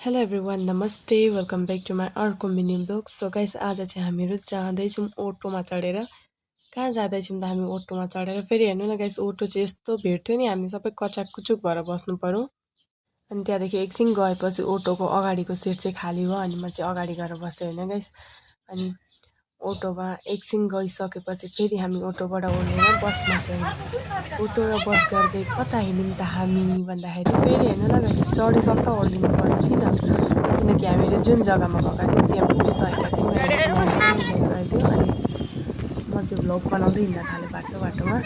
Hello everyone नमस्ते welcome back to my अर्को mini blog. So guys आज चाहिँ हामीहरू जाँदैछौँ अटोमा चढेर। कहाँ जाँदैछौँ त हामी अटोमा चढेर। फेरि हेर्नु न गाइस अटो चाहिँ यस्तो भिड थियो नि, हामी सबै कचाककुचुक भएर बस्नु पर्यो। अनि त्यहाँदेखि एकछिन गएपछि अटोको अगाडिको सिट चाहिँ खाली भयो अनि म चाहिँ अगाडि गएर बसेँ होइन गाइस। अनि अटोमा एकछिन गइसकेपछि फेरि हामी अटोबाट ओर्लेर बसमा चढ्यौँ। अटो र बस गर्दै कता हिँड्यौँ त हामी भन्दाखेरि फेरि हेर्नु न गाइस चढेसम्म त ओर्लिनु पर्यो किनकि हामीले जुन जग्गामा गएका थियौँ त्यहाँ पुगिसकेका थियौँ। ल्याइसकेको थियो अनि म चाहिँ भ्लग बनाउँदै हिँड्न थालेँ बाटोमा।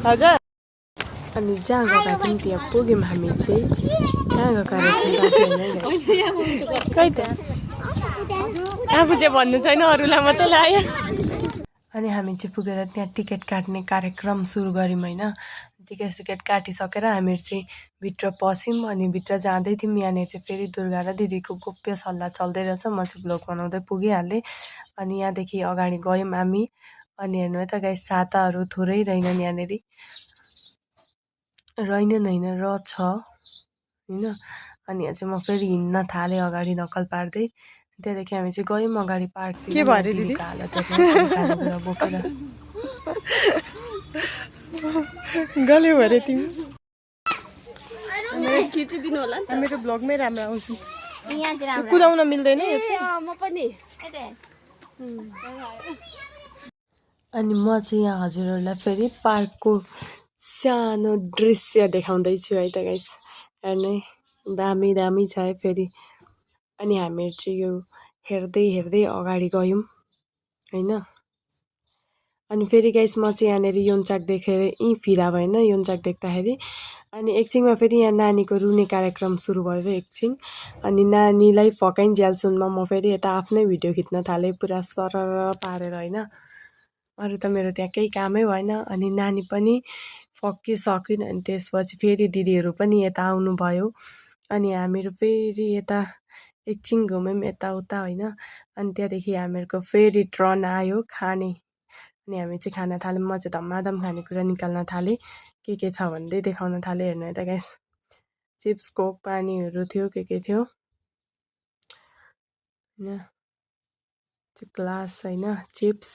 हजुर अनि जहाँ गएका थियौँ त्यहाँ पुग्यौँ हामी चाहिँ। कहाँ गएका रहेछौँ खै त आफू चाहिँ भन्नु छैन अरूलाई मात्रै लाग्यो। अनि हामी चाहिँ पुगेर त्यहाँ टिकट काट्ने कार्यक्रम सुरु गऱ्यौँ होइन। टिकट काटिसकेर हामीहरू चाहिँ भित्र पस्यौँ अनि भित्र जाँदै थियौँ। यहाँनिर चाहिँ फेरि दुर्गा र दिदीको गोप्य सल्लाह चल्दै रहेछ। म चाहिँ भ्लग बनाउँदै पुगिहालेँ। अनि यहाँदेखि अगाडि गयौँ हामी। अनि हेर्नु त गाइस छाताहरू थोरै रहेनन् यहाँनिर, रहेनन् होइन रहेछ होइन। अनि यहाँ चाहिँ म फेरि हिँड्न थालेँ अगाडि नक्कल पार्दै। त्यहाँदेखि हामी चाहिँ गयौँ अगाडि पार्कतिर। के भयो दिदीको हालत खानेकुरा बोकेर गल्यो भरे तिमी खिचिदिनु होला नि त। मेरो ब्लगमै राम्रो आउँछु। कुदाउन मिल्दैन यो चाहिँ। म पनि अनि म चाहिँ यहाँ हजुरहरूलाई फेरि पार्कको सानो दृश्य देखाउँदैछु है त गाइस। हेर्नु दामी दामी छ है फेरि। अनि हामीहरू चाहिँ यो हेर्दै अगाडि गयौँ होइन। अनि फेरि गाइस म चाहिँ यहाँनिर योन्चाक देखेर फिदा भएन योन्चाक देख्दाखेरि। अनि एकछिनमा फेरि यहाँ नानीको रुने कार्यक्रम सुरु भयो एकछिन। अनि नानीलाई फकाइन्जेल सुनमा म फेरि यता आफ्नै भिडियो खिच्न थालेँ पुरा सरर पारेर होइन। अरू त मेरो त्यहाँ केही कामै भएन। अनि नानी पनि फकिसकिन्। अनि त्यसपछि फेरि दिदीहरू पनि यता आउनुभयो। अनि हामीहरू फेरि यता एकछिन घुम्यौँ यताउता होइन। अनि त्यहाँदेखि हामीहरूको फेरि ट्रन आयो खाने। अनि हामी चाहिँ खान थाल्यौँ। म चाहिँ धमाधम खानेकुरा निकाल्न थालेँ। के छ भन्दै देखाउन थालेँ। हेर्नु त गाइस चिप्स कोक पानीहरू थियो के थियो होइन। ग्लास होइन चिप्स।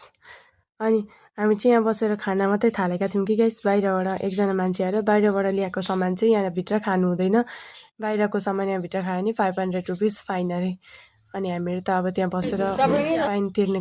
अनि हामी चाहिँ यहाँ बसेर खाना मात्रै थालेका थियौँ कि गाइस। बाहिरबाट एकजना मान्छे आएर बाहिरबाट ल्याएको सामान चाहिँ यहाँभित्र खानु हुँदैन, बाहिरको सामान यहाँभित्र खायो भने 500 रुपिस फाइन अरे। अनि हामीहरू त अब त्यहाँ बसेर फाइन तिर्ने